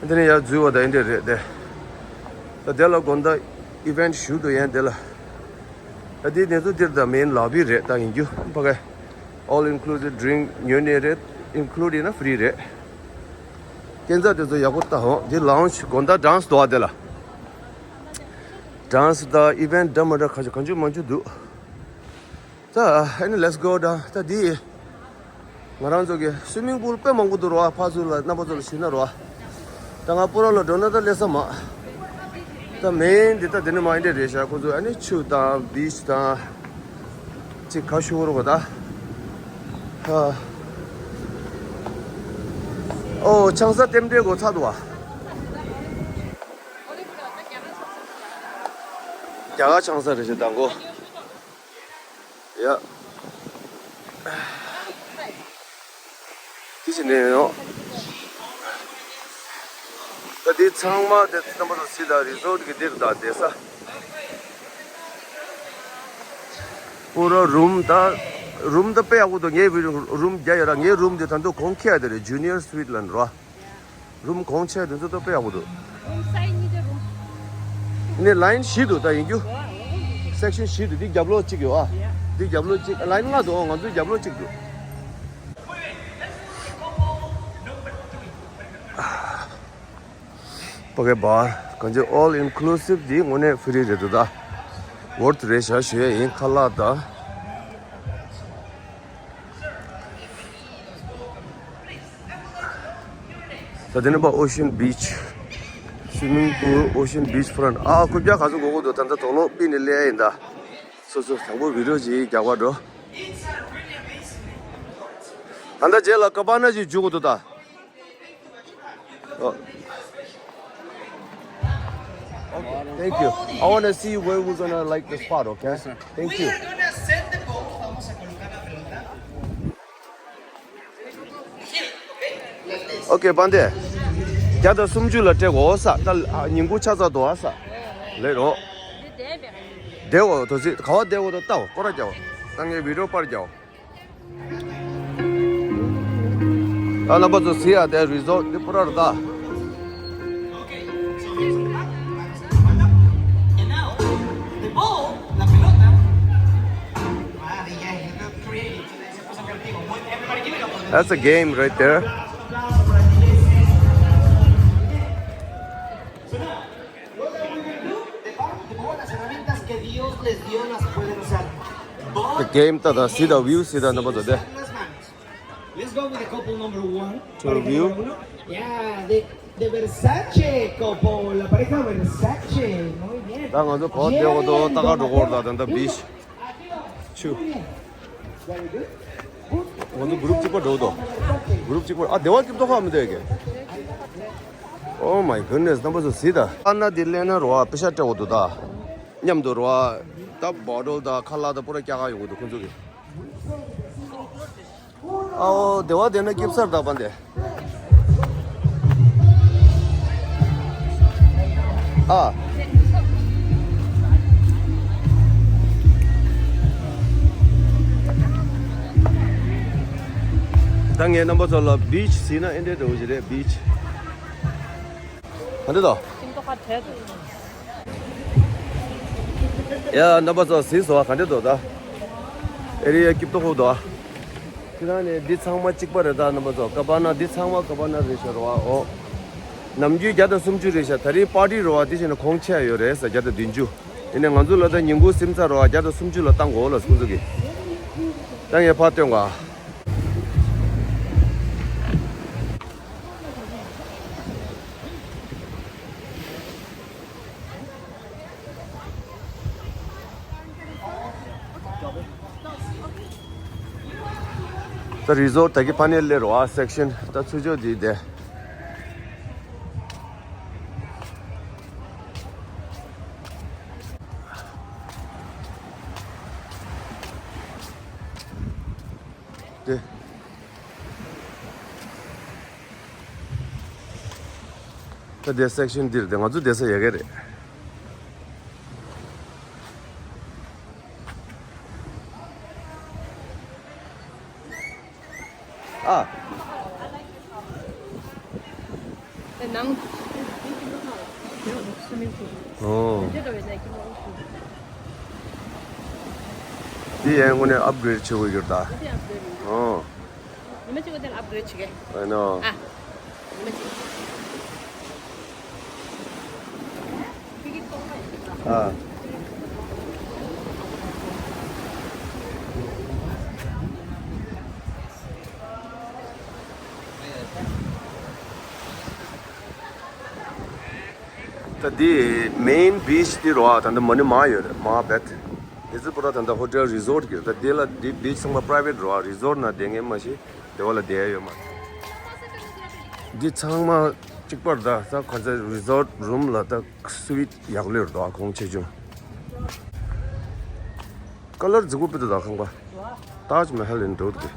ཨ་དེ་ནས་ཡར་འཛུལ་བ་ད་ཨིན་དེ་རེད་དེ། ད་དེ་ལ་དགོང་དག་ཨི་ཝེན་ཊི་ཞུ་འདུག་ཡན་དེ་ལ། ད་དེ་ནས་ཚུར་འདིར་ད་མེན་ལོ་བི་རེད་ད་ཡིན་རྒྱུ་ཕ་གི། All inclusive drink ཉོས་ནས་རེད། ཨིན་ཀུ་ལུཌ་ཡིན་ན་ཕི་རི་རེད། སྐས་འཛེག་དེ་ཚོ་ཡག་པོ་ལྟ་ཧོ། འདི་ལའུན་ཇི་དགོང་དག་ཌན་སི་འདུག་ཨ། དེ་ལ་ཌན་སི་དང་ཨི་ཝེན་ཊི་འདྲ་མ་འདྲ་ག་ཚོད་གང་བྱུང་མང་བྱུང་འདུག་ད་ཨ་ནི་let's go down. ད་འདི་ང་རང་ཚོ་གི་སུའི་མིང་པུལ་དཔེ་མང་པོ་འདུག་རོ་ཨ། ཕར་ཚུར་ལ་རྣམ་པ་ཚོ་ལ་ཞུས་ན་རོ་ཨ། ད་ང་སྤོ་ར་ལ་འགྲོ་ན་ད་སླེབས་ས་མ། ད་མེན་འདི་ད་འདི་ནི་མ་ཡིན་འདྲ་རེད་ཤག་ཁོ་ཚོ་ཨ་ནི་ཆུ་དང་བིཆ་དང་ཅིག་ག་ཤོར་བ་ད། ཨ། ཨོ་ཆང་ས་རྟེན་འབྲེལ་སྒོ་ཚར་འདུག་བ། རྒྱ་གར་ཆང་ས་རེད་ཤག་དང་གོ། ཡ། དེ་བཞིན་ནས་ཡོང་། ད་འདི་ཚང་མ་དེ་རྣམ་པ་ཚོ་གཟིགས་དང་། རི་ཟོར་ཊི་གི་འདིར་དང་བསྡད་ས། པུ་ར་རུམ་ད། རུམ་ད་དཔེ་ཡག་པོ་འདུག་ངའི་རུམ་བརྒྱ་ཡོད་ར། ངའི་རུམ་འདི་ད་དུང་གོང་ཁེ་དེ་རེད། ཇུ་ནི་ཡར་སུ་ཝིཊ་ལབ་ནི་རོ། རུམ་གོང་ཆེ་དེ་ཚོ་ད་དཔེ་ཡག་པོ་འདུག་ཨ་ནི་ལའིན་བཞི་འདུག་ད་ཡིན་རྒྱུ། སེག་ཤན་བཞི་འདུག་འདི་རྒྱབ་ལོགས་གཅིག་ཡོད་ཨ། འདི་རྒྱབ་ལོགས་གཅིག་ལའིན་ལྔ་འདུག་ཨ། ང་ཚོའི་རྒྱབ་ལོགས་གཅིག་འདུག་ཕ་གི་བར་གང་ཅི་ཨོལ་ཨིན་ཀུ་ལུ་སིབ་འདི་དངོས་གནས་ཕི་རི་རེད་འདུག་ད་ཝོར་ཐི་རེད་ཤག་ཞུ་ཡས་ཡིན། ཁ་ལག་དང་། ད་དེ་ནས་པ་ཨོ་ཤན་བིཆ། སུའི་མིང་པུལ། ཨོ་ཤན་བིཆ་ཕྲོན་ཊི། ཨ་རྐུབ་བཀྱག་ག་ཚོད་དགོས་དགོས་འདུག་ད་ལྟ་དོག་ལོག་པི་ནས་སླེབས་ཡིན་ད། སོ་སོ་དང་པོ་བི་ཌི་ཡོ་ཅིག་རྒྱག་པ་འགྲོ། ད་ལྟ་རྗེས་ལ་ཀ་པ་ན་ཅིག་འཇུག་དགོས་འདུག་ད། Oh. Okay, thank you. I want to see where we're gonna like the spot, okay? Yes, sir. Thank you. We are gonna set the ball. Vamos a colocar la pelota. Okay, པཱན་ཏེ། བརྒྱ་དང་སུམ་ཅུ་ལ་སྤྲད་དགོས་ས། ད་ཉིན་གུང་ཆ་ཚང་དུ་ཨ་ས། ལེ་རོ། བདེ་བོ་དོ་ཚིག་ག་བ་བདེ་བོ་དོ་ལྟ་བ་སྐོར་ར་རྒྱག་བ། ད་ངས་བི་ཌི་ཡོ་པར་རྒྱག་བ། ད་རྣམ་པ་ཚོ་གཟིགས་ཨ། དེ་རི་ཟོར་ཊི་འདི་པུ་ར་རུ་ད། That's a game right there. The game ད་ད་གཟིགས་དང་བིའུ་གཟིགས་དང་རྣམ་པ་ཚོ་དེ། Let's go with the couple number one. Tour view. Yeah, the, the Versace couple, la pareja Versace. Muy bien. ད་ང་ཚོ་གོ་བདེ་བོ་དོ་ད་ག་འགྲོ་གོ་ད་ད་ད་བིཆ་ཆུ། ང་ཚོ་གུ་རུབ་གཅིག་པ་འགྲོ་དོ། གུ་རུབ་གཅིག་པ། ཨ་བདེ་བ་སྐྱིད་ཏོག་ཧ་མི་བདེ་གི། Oh my goodness. རྣམ་པ་ཚོ་གཟིགས་ད། ཨ་ན་འདི་ལེན་ན་རོ་ཨ་པེ་ཤ་སྤྲད་འོ་དོ་ད། མཉམ་དུ་རོ་ཨ། ད་བོ་ཊལ་ད་ཁ་ལག་ད་པུ་ར་སྐྱ་ག་ཡོང་གི་འདུག་ཁོང་ཚོ་གི། ཨའོ་བདེ་བ་བདེ་ན་སྐྱིད་སར་ད་པ་འདི། ཨ། ད་ངས་རྣམ་པ་ཚོ་ལ་བིཆ་ཟེར་ན་ཨེ་འདྲས་འདྲ་བོ་ཞིག་རེད་བིཆ། ག་འདྲ་དོ། ཤིང་ཏོག་ཁ་བྲལ་འདུག་ཡ་རྣམ་པ་ཚོ་གཟིགས་སོང་བ། ག་འདྲ་འདུག་ད། ཨེ་རི་ཡ་སྐྱིད་ཏོག་ཧུ་འདུག་ཁྱེད་རང་ནས་འདི་ཚང་མ་གཅིག་པ་རེད་ད་རྣམ་པ་ཚོ། ཀ་བ་ན་འདི་ཚང་མ་ཀ་བ་ན་རེད་ཤག་རོ་ཨ། འོ། ནམ་རྒྱུན་བརྒྱ་དང་སུམ་ཅུ་རེད་ཤག་ད་རེས་པར་ཊི་རོ་ཨ་དེ་བཞིན་གོང་ཆེ་ཡོད་རེད་ས་བརྒྱ་དང་བདུན་ཅུ། ཡིན་ནའི་ང་ཚོ་ལ་ད་ཉིན་གུང་སིམ་ཚ་རོ་ཨ་བརྒྱ་དང་སུམ་ཅུ་ལ་བཏང་དགོས་ལ་སུམ་ཅུ་གི། ད་ངས་ཕར་སྟོན་ག། ད་རི་ཟོར་ཊི་ད་གི་ཕ་ནེ་ལེ་རོ་ཨ་སེག་ཤན་ད་ཚུར་ཕྱོགས་འདི་དེ། དེ། ད་དེ་སེག་ཤན་འདིར་དེ་ང་ཚོ་བསྡད་ས་ཡ་གི་རེད། ཨ། དེ་ནང་། ཨོ། དེ་འདྲ་བའི་ནང་གི་ནང་། དེ་ཡང་དངོས་གནས་ཨབ་གྲེ་ཌི་བྱེད་དགོས་ཀྱི་རེད་ད། དེ་ཨབ་གྲེ་ཌི། ཨོ། ཉི་མ་གཅིག་ག་དེ་ལ་ཨབ་གྲེ་ཌི་བྱེད་གི། I know. ཨ། ཉི་མ་གཅིག་ཨ། ད་འདི་མེན་བིཆ་འདི་རོ་ཨ། ད་འདི་མ་ཎི་མ་ཡོད་རེད། མ་བེད། དེ་ཚོ་པུ་ར་ད་ལྟ་ཧོ་ཊེལ་རི་ཟོར་ཊི་གི་རེད། ད་འདི་ལ་འདི་བིཆ་ཚང་མ་པ་རའི་ཝེ་ཊི་རོ་ཨ། རི་ཟོར་ཊི་ནང་བསྡད་མཁན་མ་གཞི་བདེ་བ་ལ་བསྡད་ཡ་ཡོད་མ་རེད། འདི་ཚང་མ་གཅིག་པར་ད་ས་ག་ཚ་རི་ཟོར་ཊི་རུམ་ལ་ད་སུ་ཝིཊ་ཡག་ལོས་རེད་ད། གོང་ཆེ་ཆུང་། ཀ་ལར་རྫིག་པོ་དཔེ་འདུག་ད་ཁང་པ། ཏཱཇ་མ་ཧལ་ཡིན་འགྲོ་འདུག་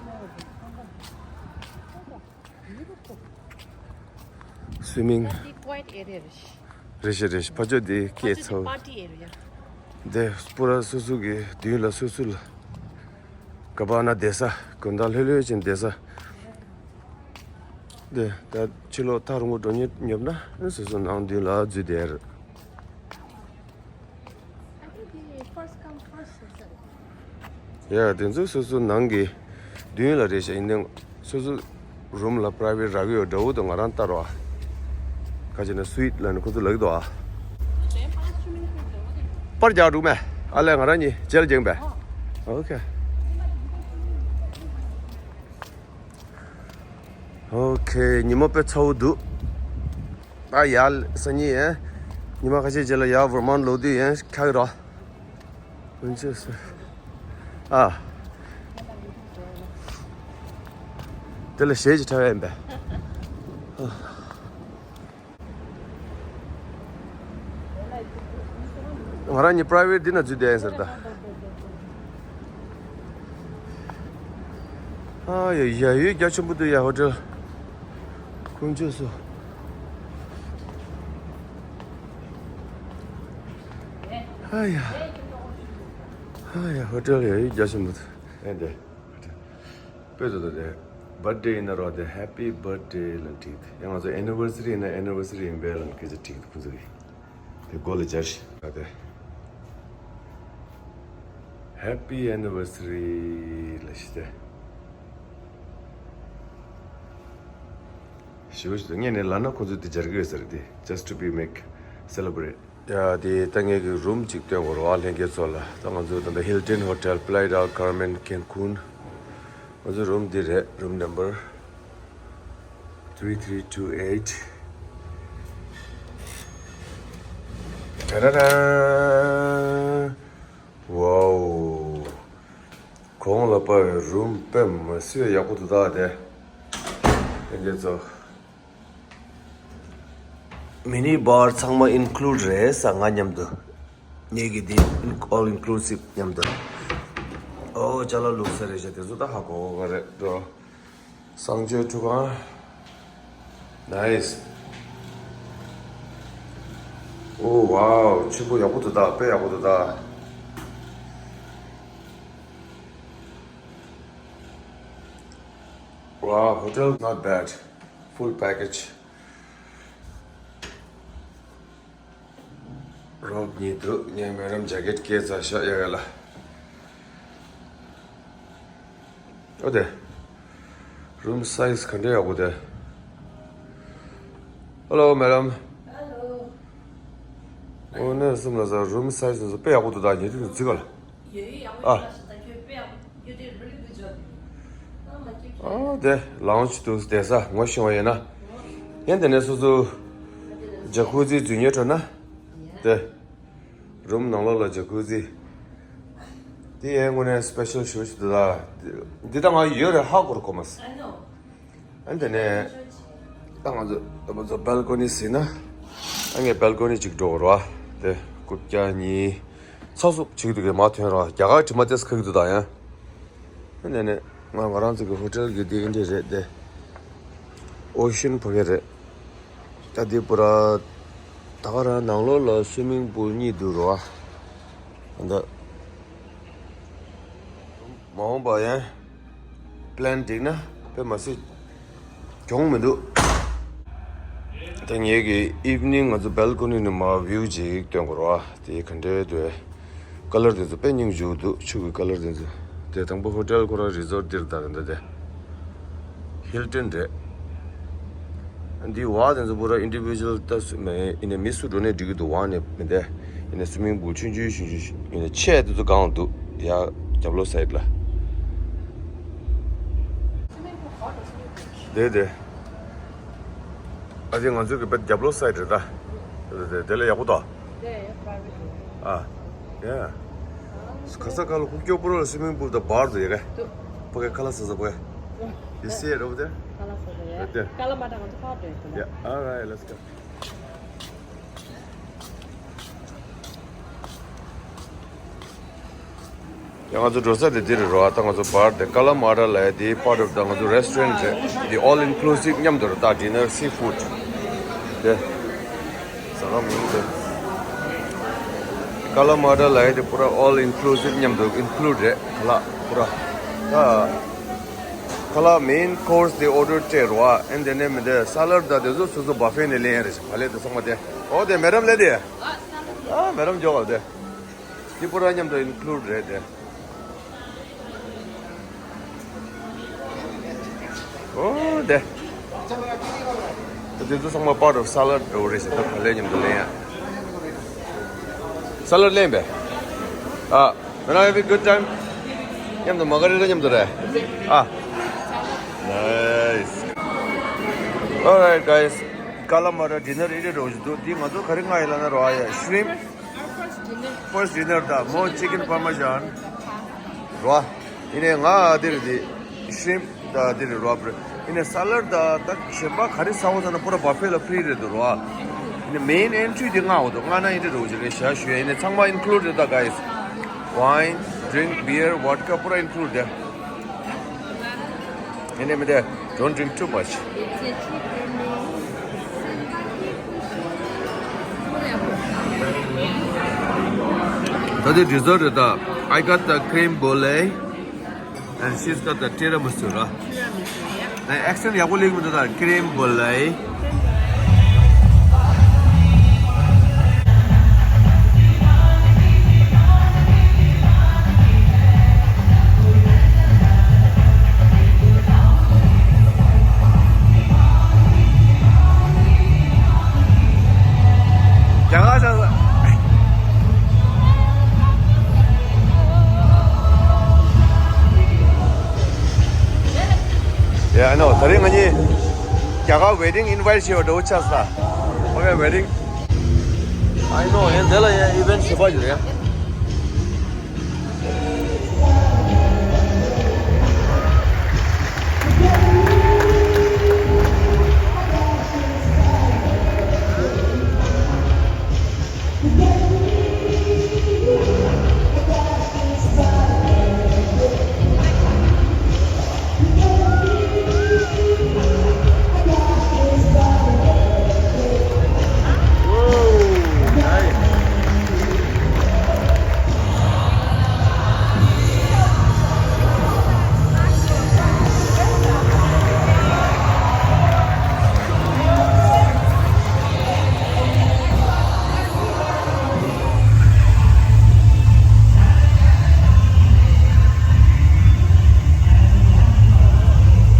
སུའི་མིང་། ད་འདི་quiet area རེད། རེད་ཤག་རེད་ཤག་ཕར་ཕྱོགས་འདི་སྐད་ཚ་པོ། Party area། འདི་པུ་ར་སོ་སོ་གི་མདུན་ལ་སོ་སོ་ལ་ཀ་བ་ན་བསྡད་ས། དགོང་དག་ལྷོད་ལྷོད་ཅིག་བསྡད་ས། འདི་ད་ཕྱི་ལོགས་ཐག་རིང་པོ་འགྲོ་སྙིང་རྙོག་ན་སོ་སོ་ནང་མདུན་ལ་འཛུལ་བསྡད་རེད། ཡ། དེ་ཚོ་སོ་སོ་ནང་གི་མདུན་ལ་རེད་ཤག་ཡིན་ནའི་སོ་སོ་རུམ་ལ་པ་རའི་ཝེ་ཊི་རག་གི་ཡོད་འདྲ་བོ་འདུག་ང་རང་ལྟར་བ། ག་ཅི་ན་སུ་ཝིཊ་ལ་ནི་ཁོ་ཚོ་ལབ་ཀྱི་འདུག་ཨ། པར་རྒྱག་འགྲོ་མེད་ཨ་ལས། ང་རང་གཉིས་མཇལ་རྒྱང་པས། ཨོ་ཁེ། ཨོ་ཁེ། ཉི་མ་དཔེ་ཚ་བོ་འདུག་ད་ཡར་སང་ཉིན་ཡང་ཉི་མ་ཁ་ཤས་རྗེས་ལ་ཡར་ཝར་མོན་ཊི་ལོག་དུས་ཡང་ཁ་གི་རོ། ཨ། དེ་ལ་གཞས་ཅིག་འཁྲབ་ཡ་ཡིན་པས། ང་རང་གཉིས་པ་རའི་ཝེ་ཊི་འདི་ན་འཛུལ་བསྡད་ཡིན་ཟེར་ད། ཨ་ཡ་ཡ། ཡུལ་རྒྱ་ཆེན་པོ་འདུག་ཡ། ཧོ་ཊེལ་ཀུན་སྤྱོད་སོ། ཨ་ཡ། ཨ་ཡ། ཧོ་ཊེལ་ཡ་ཡུལ་རྒྱ་ཆེན་པོ་འདུག་ཨེ་འདི། དཔེ་ཚོ་དེ་བར་ཐི་ཌེ་ཡིན་ན་རོ་དེ་ཧེ་པི་བར་ཐི་ཌེ་ལབ་བྲིས་འདུག་ཡང་ང་ཚོ་ཨེ་ནི་ཝར་སི་རི་ཡིན་ན་ཨེ་ནི་ཝར་སི་རི་ཡིན་པས་ལབ་སྐད་ཆ་བྲིས་འདུག་ཁོང་ཚོ་གིས། དེ་མགོ་ལ་སྦྱར་ཞིག་ད་དེ། Happy anniversary ལབ་ཞིག་དེ། ཞེ་པོ་ཞིག་ཏུ་ངས་ནས་ལབ་ན་ཁོང་ཚོས་དེ་སྦྱར་གི་ཡོད་ས་རེད་དེ། Just to be make celebrate. ཡ་དེ་ད་ངས་ཀྱི་རུམ་ཅིག་སྟོན་དགོས་རེད་བ་ལྷན་རྒྱས་ཚོ་ལ། ད་ང་ཚོ་ད་ལྟ་Hilton Hotel Playa del Carmen Cancun ང་ཚོ་རུམ་འདི་རེད། རུམ་ནམ་བར་three three two eight། ད་ར་ར། ཝའོ། གོང་ལ་པའི་རུམ་དཔེ་མི་སྲིད་ཡག་པོ་འདུག་ད་དེ། དེ་འདྲ་ཚོ། མི་ནི་བར་ཚང་མ་include་རེད་ས། ང་མཉམ་དུ། ངེད་ཀྱི་འདི་all inclusive་མཉམ་དུ། ཨོ་ཅ་ལག་བླུགས་ས་རེད་ཤག་དེ་ཚོ་ད་ཧ་གོ་གི་རེད་འགྲོ། གསང་སྤྱོད་ཁྲུས་ཁང་། Nice། ཨོ་ཝའོ། ཆེན་པོ་ཡག་པོ་འདུག་ད། དཔེ་ཡག་པོ་འདུག་ད། Wow, hotel not bad. Full package. རོབ་གཉིས་འདུག་ངས་མེ་ཌམ་ཇེ་ཀེཊ་སྐྱེལ་ཚར་ཤག་ཡ་ག་ལ། ཨོ་དེ། རུམ་སའི་ཛི་ག་འདྲ་ཡག་པོ་དེ། Hello, madam. Hello. ཨོ་ནས་སུམ་ལ་ཟ། རུམ་སའི་ཛི་དེ་ཚོ་དཔེ་ཡག་པོ་འདུག་ད་ཉེ་དུས་ནས་བརྩི་ག་ལ། ཨ། ཨ་དེ་ལའུན་ཇི་དུ་བསྡད་ས་ངོ་ཤེས་པ་ཡིན་ན། ཡིན་དེ་ནས་སོ་སོ་ཇ་ཁུ་ཛི་འཛུལ་ཉེ་འགྲོ་ན། དེ་རུམ་ནང་ལོགས་ལ་ཇ་ཁུ་ཛི། དེ་ཡའི་དངོས་གནས་སི་པེ་ཤལ་ཞེ་པོ་ཞིག་འདུག་ད། འདི་ད་ང་ཡོད་རེད་ཧ་གོ་ར་གོ་མ་སོང་། ཨ་ནི་དེ་ནས་ད་ང་ཚོ་ད་ང་ཚོ་སྦལ་ཀོ་ནི་ཟིན་ན། ཨ་ངས་སྦལ་ཀོ་ནི་གཅིག་འགྲོ་དགོས་རེད་བ། དེ་རྐུབ་བཀྱག་གཉིས། ཚ་སུབ་བྱེད་ཀྱི་འདུག་གས་མ་ཐོན་ར། རྒྱ་གར་དྲི་མ་ཏེས་ཁ་གི་འདུག་ད་ཡང་། ཨ་ནི་དེ་ནས་ང་ང་རང་ཚོ་གི་ཧོ་ཊེལ་གི་དེ་འདི་རེད་དེ། ཨོ་ཤན་ཕ་གི་རེད། ད་འདི་པུ་ར་ད་ག་རང་ནང་ལོགས་ལ་སུའི་མིང་པུལ་གཉིས་འདུག་ར་བ། ད། མ་འོངས་པ་ཡང་པི་ལན་བསྒྲིགས་ན་དཔེ་མ་སྲིད་གྱོང་མི་འདུག་ད་ངེད་ཀྱི་ཨིབ་ནིང་ང་ཚོ་སྦལ་ཀོ་ནི་ནས་མར་བིའུ་ཅིག་སྟོན་དགོས་རེད་བ། དེ་ག་འདྲའི་འདུག་ཀ་ལར་དེ་ཚོ་དཔེ་སྙིང་རྗེ་པོ་འདུག་ཆུ་གི་ཀ་ལར་དེ་ཚོ། དེ་དང་པོ་ཧོ་ཊེལ་ཁོ་རང་རི་ཛོར་འདིར་ད་རེད་འདི་དེ། ཧིལ་ཊོན་རེད། འདི་བ་དེ་ཚོ་པུ་ར་ཨིན་ཌི་བི་ཇུ་ཨལ་ད་སུ་མེད་ཡིན་ནའི་མི་སུ་འགྲོ་ནའི་འགྲིག་གི་འདུག་བ་ནས་མི་འདས། ཡིན་ནའི་སུའི་མིང་པུལ་ཆུང་ཆུང་ཆུང་ཆུང་ཡིན་ནའི་ཆེ་དེ་ཚོ་གང་ལ་འདུག་ཡ་རྒྱབ་ལོགས་སའིཌ་ལ། དེ་དེ། ཨ་ཅེ་ང་ཚོའི་གི་བེད་རྒྱབ་ལོགས་སའིཌ་རེད་ད། དེ་དེ་དེ་ལས་ཡག་པོ་འདུག་ཨ། ཡ། ཁ་ས་ཁ་ལ་ཁུག་ཀྱོག་པོ་རོ་ལ་སུའི་མིང་པུལ་དང་བར་དུ་ཡ་ག་ཕ་གི་ཁ་ལག་ཟ་ཟ་པོ་ཡ། You see it over there? Right there. Yeah. All right, let's go. ཡང་ང་ཚོ་འགྲོ་ས་དེ་འདི་རེད་རོ། ད་ང་ཚོ་བར་དེ་ཀ་ལ་མ་ར་ལ་ཡ་དེ་part of the ང་ཚོ་restaurant་རེད། དེ་all inclusive་མཉམ་དུ་རེད། ད་dinner, seafood་དེ་ཟ་ཁང་མིང་དེ་ཀ་ལ་མ་ར་ལ་ཡ་དེ་པུ་ར་all inclusive་མཉམ་དུ་include་རེད། ཁ་ལག་པུ་ར་ད་ཁ་ལག་main course་དེ་order་སྤྲད་རོ། ཨ་ཨེན་དེ་ནས་མི་དེ་salad་ད་དེ་ཚོ་སོ་སོ་buffet་ནས་ལེན་ཡ་རེད། ཞིག་བ་ལས་དེ་ཚང་མ་དེ། ཨོ་དེ་མེ་ཌམ་ལས་དེ། ཨ་མེ་ཌམ་འཇོག་ག་དེ། དེ་པུ་ར་མཉམ་དུ་include་རེད་དེ། ཨོ་དེ། དེ་ཚོ་ཚང་མ་part of salad་འགྲོ་རེད་ཟེར། ད་ག་ལེ་མཉམ་དུ་ལེན་ཡ། Salad་ལེན་པས། ཨ། When I have a good time། མཉམ་དུ་མ་ག་རི་ར་མཉམ་དུ་རེད། ཨ། Nice། All right, guys. ཀ་ལ་མ་ར་dinner་ཨི་རེ་འགྲོ་བཞིན་འདུག་འདི་ང་ཚོ་ག་རེ་མངགས་ཡིན་ལབ་ན་རོ་ཨ་ཡ་shrimp། First dinner་ད་མོ་chicken parmesan་རོ། ཡིན་ནའི་ང་འདིར་འདི་shrimp་ད་འདིར་རོ་པྲེ། ཡིན་ནའི་salad་ད་ད་གཞན་པ་ག་རེ་ཟ་འོ་ཟེར་ན་པུ་ར་buffet་ལ་free་རེད་འདུག་རོ། ཡིན་ནའི་main entry་འདི་མངགས་འོ་འདུག་མངགས་ན་ཨི་འདྲ་རོ་ཅིག་རེད་ཤག་ཞུ་ཡ། ཡིན་ནའི་ཚང་མ་include་རེད་ད་guys། Wine, drink, beer, vodka་པུ་ར་include་རེད། ཡིན་ནའི་མི་དེ། Don't drink too much། ད་དེ་dessert་རེད་ད། I got the crème brûlée and she's got the tiramisu་ར། ཨེ་accent་ཡག་པོ་ལེགས་མི་འདུག་ད། Crème brûlée། རྒྱ་གར་ཆགས་ས། I know. ད་རེས་ང་གཉིས་རྒྱ་གར་wedding invite བྱས་པ་འདྲ་བོ་ཆགས་སོང་། Okay, wedding. I know. ཡང་དེ་ལ་ཡང་event བྱེད་པ་ཡོད་རེད།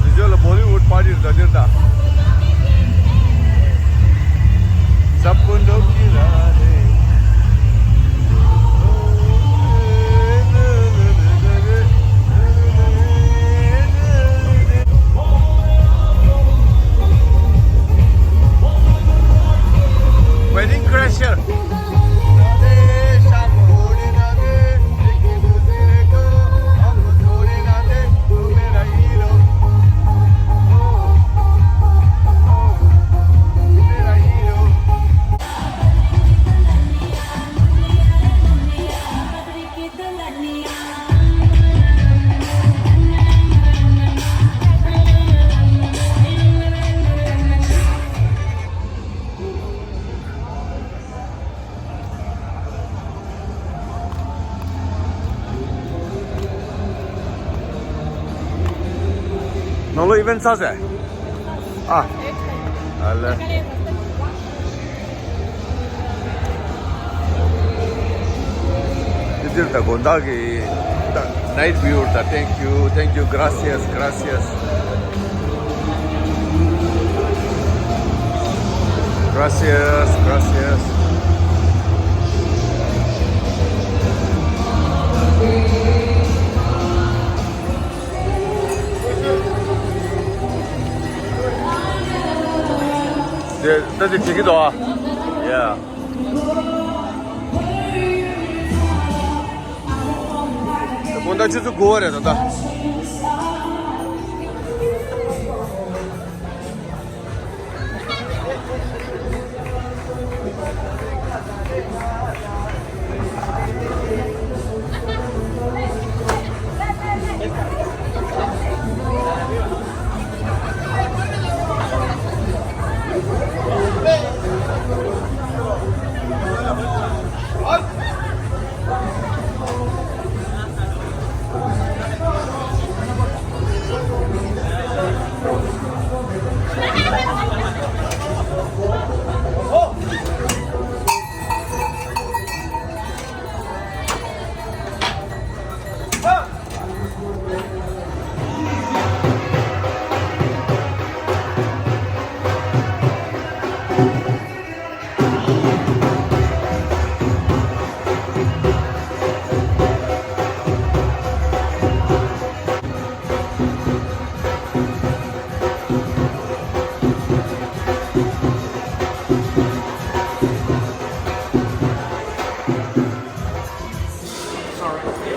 འདི་ཚོ་ལ་Bollywood party རེད་ད་འདིར་ད། Sab ko log ki rahe. Wedding Crasher. ནང་ལོགས་event ཚར་ཟེར། ཨ། ཨ་ལེ། འདིར་ད་དགོང་དག་གི་night view ད། Thank you, thank you, gracias, gracias. Gracias, gracias. དེ་ད་དེ་བྱེད་ཀྱི་འདུག་ཨ། Yeah. དགོང་དག་ཆུ་ཚོད་དགུ་པ་རེད་ད་ལྟ།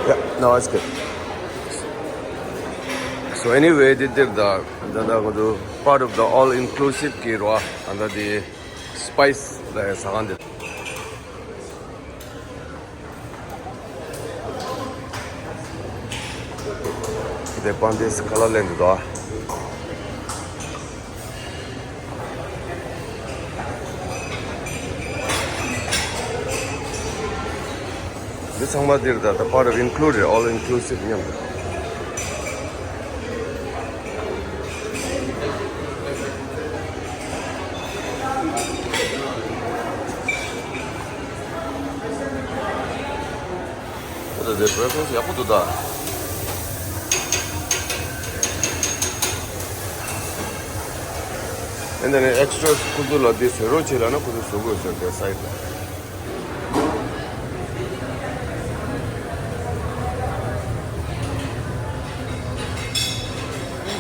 Yeah, no, it's good. So anyway, འདི་འདིར་ད་ད་ད་ང་ཚོ་part of the all inclusive གི་རོ། ཨ་ད་དེ་spice ལ་ཟ་ཁང་འདི། དེ་པང་དེ་སི་ཁ་ལ་ལེན་འདུག་ད། འདི་ཚང་མ་འདིར་ད་ད་part of included, all inclusive མཉམ་དུ། ད་དེ་breakfast ཡག་པོ་འདུག་ད། ཨེ་འདི་ནས་extra ཁོ་ཚོ་ལ་དེ་ཟེར་རོགས་བྱེད་ལབ་ན་ཁོ་ཚོ་བཟོ་དགོས་ཟེར་དེ་side ལ།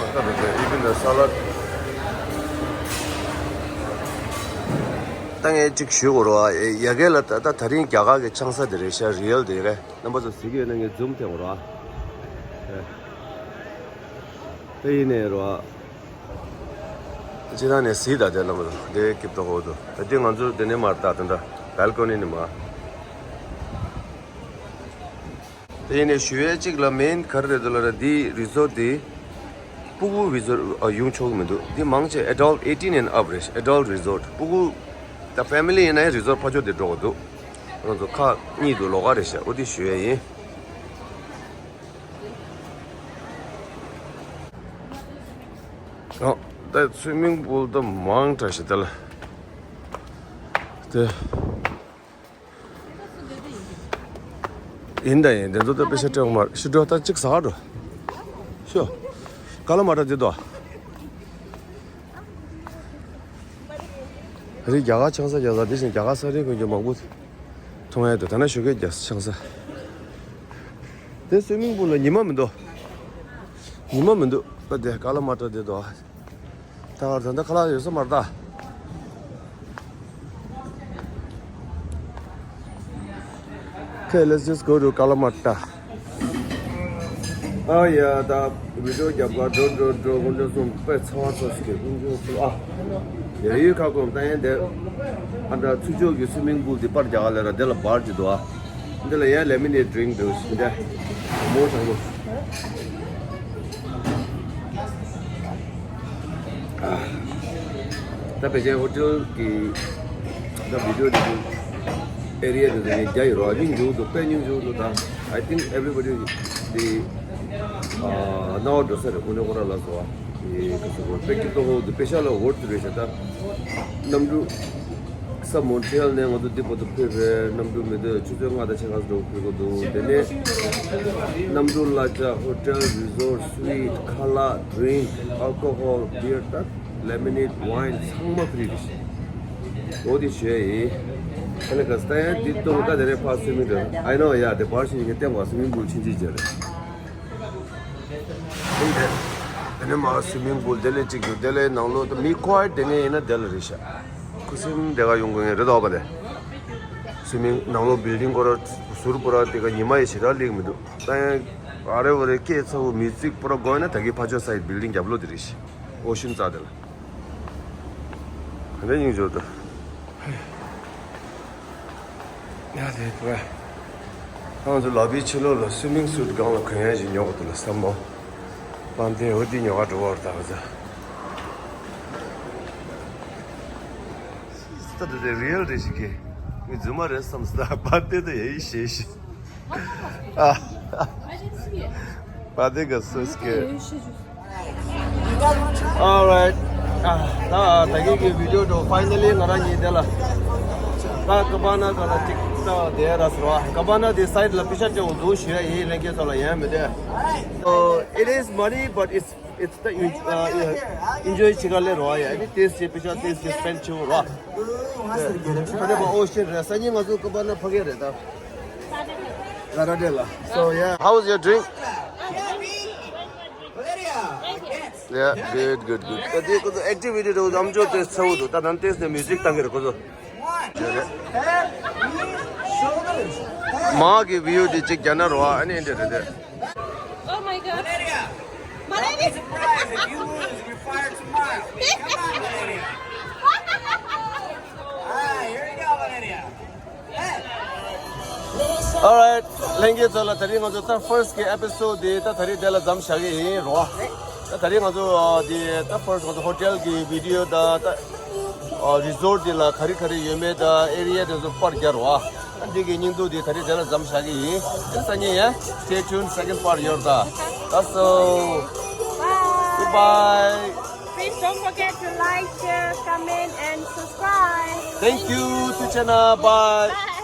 ད་དེ་ཚོ་ཨི་བི་ ས་ལ་ད་ངས་གཅིག་ཞུ་དགོས་རེད་བ། ཡ་གི་ལ་ད་ད་དེ་རིང་རྒྱ་གར་གྱི་ཆང་ས་དེ་རེད་ཤག་རི་ཡལ་དེ་རེད། རྣམ་པ་ཚོ་གཟིགས་ཡོད་ན་ངས་ཛུམ་བཏང་དགོས་རེད་བ། ཨེ། དེ་ཡིན་ནའི་རེད་བ། སྤྱིར་བཏང་ནས་གཟིགས་དང་དེ་རྣམ་པ་ཚོ་དེ་སྐྱིད་པོ་ཧོ་དུ་ད་དེ་ང་ཚོ་དེ་ནས་མར་ལྟ་དེ་འདྲ་བལ་ཀོ་ནི་ནས་མར། དེ་ཡིན་ནའི་ཞུ་ཡས་གཅིག་ལ་མེན་ག་རེ་རེད་འདུག་ལབ་ན། འདི་རི་སོར་འདི་སྤུ་གུ་རི་སོར་ཨ་ཡོང་ཆོག་གི་མི་འདུག་འདི་མང་ཆེ་adult eighteen and up རེད། adult resort སྤུ་གུ་ད་family ཡིན་ན་ཡང་རི་སོར་ཕར་ཕྱོགས་དེ་འགྲོ་གི་འདུག་ང་ཚོ་ཁག་གཉིས་འདུག་ལོགས་ཀ་རེད་ཤག་འོ་དེ་ཞུ་ཡས་ཡིན། ཨོ་ད་སུའི་མིང་པུལ་ད་མང་དྲགས་ཤག་ད་ལ་དེ། ཡིན་ད་ཡིན། དེ་ཚོ་ད་དཔེ་ཆ་སྤྲད་མ་ཤི་འགྲོ། ད་གཅིག་ཟ་འགྲོ་ཤོ། ཀ་ལ་མ་ཏྲ་དེ་དོ། རི་རྒྱ་གར་ཆང་ས་རྒྱ་ས་དེ་བཞིན་རྒྱ་གར་ས་རིན་གོན་རྒྱུ་མང་པོ་མཐོང་ཡ་དོ། ད་ན་ཞོགས་ཀས་རྒྱ་ས་ཆང་ས་དེ་སུའི་མིང་པུལ་ལ་ཉི་མ་མི་འདུག་ཉི་མ་མི་འདུག་ད་དེ་ཀ་ལ་མ་ཏྲ་དེ་དོ། ད་བར་ད་ལྟ་ཁ་ལག་ཡོད་ས་མ་རེད་ད། Okay, let's just go to Kalamata. ཨ་ཡ་ད་བི་ཌིའོ་རྒྱབ་ག་འགྲོ་འགྲོ་འགྲོ། དཀོན་མཆོག་གསུམ་དཔེ་ཚ་བ་ཚ་ཟེར་གི། དཀོན་མཆོག་གསུམ་ཨ། ཡ་ཡུལ་ཁ་སྐོམ་ད་ཡན་དེ། ཨ་ད་ཚུར་ཕྱོགས་ཀྱི་སུའི་མིང་པུལ་དེ་པར་རྒྱག་ག་ལེ་ར་དེ་ལ་བར་གྱི་འདུག་ཨ། འདི་ལ་ཡ་ལེ་མི་ནེ་ཌི་ཌི་རིང་འདུག་ཟེར་འདི། མོ་དང་པོ། ད་བེ་ཅན་ཧོ་ཊེལ་གི་ད་བི་ཌིའོ་འདི་ཚོ་ཨེ་རི་ཡ་འདི་ཚོ་ངས་རྒྱ་ཡོད་རོགས་སྙིང་རྗེ་པོ་འདུག་དཔེ་སྙིང་རྗེ་པོ་འདུག་ད་I think everybody the ཨ་ནའོ་འགྲོ་ས་རེད། ཁོ་ནས་ཁོ་ར་ལ་སོ་བ་ཡི་ག་སོ་གོ་དཔེ་སྐྱིད་པོ་ཧོ་འདུག་དཔེ་ཤ་ལ་ཝོར་ཐི་རེད་ཤག་ད་གནམ་གྲུ་ས་མོན་ཊི་རི་ཡལ་ནས་ང་ཚོ་འདི་བར་དུ་ཕེབས་པའི་གནམ་གྲུ་མི་འདོད་ཆུ་ཚོད་ལྔ་དང་ཕྱེད་ཀ་འགྲོ་ཕེབས་དགོས་འདུག་དེ་ནས་གནམ་གྲུ་གླ་ཆ་ཧོ་ཊེལ་རི་སོར་སུ་ཝིཊ་ཁ་ལག་ཌི་རིང་ཨལ་ཀོ་ཧོལ་བི་ཡར་ད་ལེ་མི་ནེ་ཌི་ཝའིན་ཚང་མ་ཕི་རི་རེད་ཤག་འོ་དེ་ཞུ་ཡ་ཡིན། ཨ་ལེ་ག་ས་ཡ་འདི་གཏོང་ད་དེ་རེད། ཕར་སུའི་མིང་ཌི་རིང་ཨའི་ནོ་ཡ་དེ་བར་ཞིག་གི་སྟེང་བ་སུའི་མིང་པུལ་ཕྱིན་ཅི་བྱ་རེད། དེ་ནས་མར་སུའི་མིང་པུལ་དེ་ལས་གཅིག་འདུག་དེ་ལས་ནང་ལོགས་དུ་མི་ཁོའི་དེ་ནས་ཡིན་ན་དེ་ལ་རེད་ཤག་ཁུ་སིམ་དེ་ག་ཡོང་དགོས་ངེས་རེད་དོ་པ་དེ། སུའི་མིང་ནང་ལོགས་བིལ་ཌིང་ཁོ་ར་ཟུར་པོ་ར་དེ་ག་ཉི་མ་ཡི་ཞེ་དྲག་ལེགས་མི་འདུག་ད་ཡང་ཨ་རེ་འོ་རེ་སྐད་ཚ་བོ་མི་ཚིག་པོ་ར་དགོས་ན་ད་གི་ཕ་ཆོས་ས་ཡི་བིལ་ཌིང་རྒྱབ་ལོགས་དེ་རེད་ཤག་ཨོ་ཤིན་རྩ་དེ་ལ། ག་འདྲ་སྙིང་རྗེ་པོ་འདུག་ཡ་དེ་དུ་བས། ང་ཚོ་ལ་བིའི་ཕྱི་ལོགས་ལ་སུའི་མིང་སུཊ་སྒང་ལ་གོན་ཡ་ཞིག་ཉོ་གི་འདུག་ལ་བསམ་མོ། པན་ཏེ་འོ་དེ་ཉོ་ག་འགྲོ་བར་ད་ག་ཚ། ད་དུ་དེ་རི་ཡལ་རེད་ཤག་གི། མི་རྫུན་མ་རེད་བསམ་སོང་། པན་ཏེ་དེ་ཡེ་ཤེས་ཤིག་ཨ། པན་ཏེ་ག་སུས་ཀེ། Alright. ད་ད་གིན་གྱི་བི་ཌིའོ་དུ་ཕའི་ནལ་ལི་ང་རང་གཉིས་དེ་ལ་ད་ཀ་བ་ན་ག་ལ་ཅིག་ད་དེ་ར་སོ་ར་ཀ་བ་ན་དེ་སའིཌ་ལ་པི་ཤ་ཅོ་འདུག་ཞུ་ཡ་ཡིན། ལྷན་རྒྱས་ཚོ་ལ་ཡན་མི་དེ། So it is money, but it's it's the uh, enjoy བྱེད་ག་ལེ་རོ་ཡ། ཨ་ནི་ཏེས་ཅེ་པི་ཤ་ཏེས་ཅེ་སྤེན་ཆེ་བོ་རོ། ད་ནས་པ་ཨོ་ཤེ་རེད། སང་ཉིན་ང་ཚོ་ཀ་བ་ན་ཕ་གི་རེད་ད། ར་ར་དེ་ལ། So yeah. How was your drink? Yeah, good, good, good. ད་དེ་ཁོ་ཚོ་ཨེག་ཊི་བི་ཊི་རེད། ཨམ་ཅོག་དེ་ཚ་བོ་འདུག་ད་ནང་ཏེས་ནས་མིའུ་ཛིག་བཏང་གི་རེད་ཁོ་ཚོ། མ་གི་བིའུ་དེ་གཅིག་རྒྱ་ནག་རོ། ཨ་ནི་འདི་རེད་དེ། Oh my God. Valeria, don't be surprised if you lose, you're fired tomorrow. Come on, Valeria. All right, here you go, Valeria. Alright, ལྷན་རྒྱས་ཚོ་ལ་དེ་རིང་ང་ཚོ་ད་ཕར་སི་གི་ཨེ་པི་སོ་ཌི་དེ་ད་དེ་རིང་དེ་ལ་མཚམས་བཞག་གི་ཡིན་རོ། ད་དེ་རིང་ང་ཚོ་ཨ་དེ་ད་ཕར་སི་ང་ཚོ་ཧོ་ཊེལ་གི་བི་ཌིའོ་ད་ད་ཨ་རི་སོར་དེ་ལ་ག་རེ་ག་རེ་ཡོད་མེད་ད་ཨེ་རི་ཡ་དེ་ཚོ་པར་རྒྱག་རོ། ཨ་འདི་གི་སྙིང་སྡུག་དེ་དེ་རིང་དེ་ལ་མཚམས་བཞག་གི་ཡིན། དེ་སང་ཉིན་ཡང་stay tuned, second part ཡོད་ད། That's all. Bye. Goodbye. Please don't forget to like, share, comment, and subscribe. Thank you. Thank you. Bye.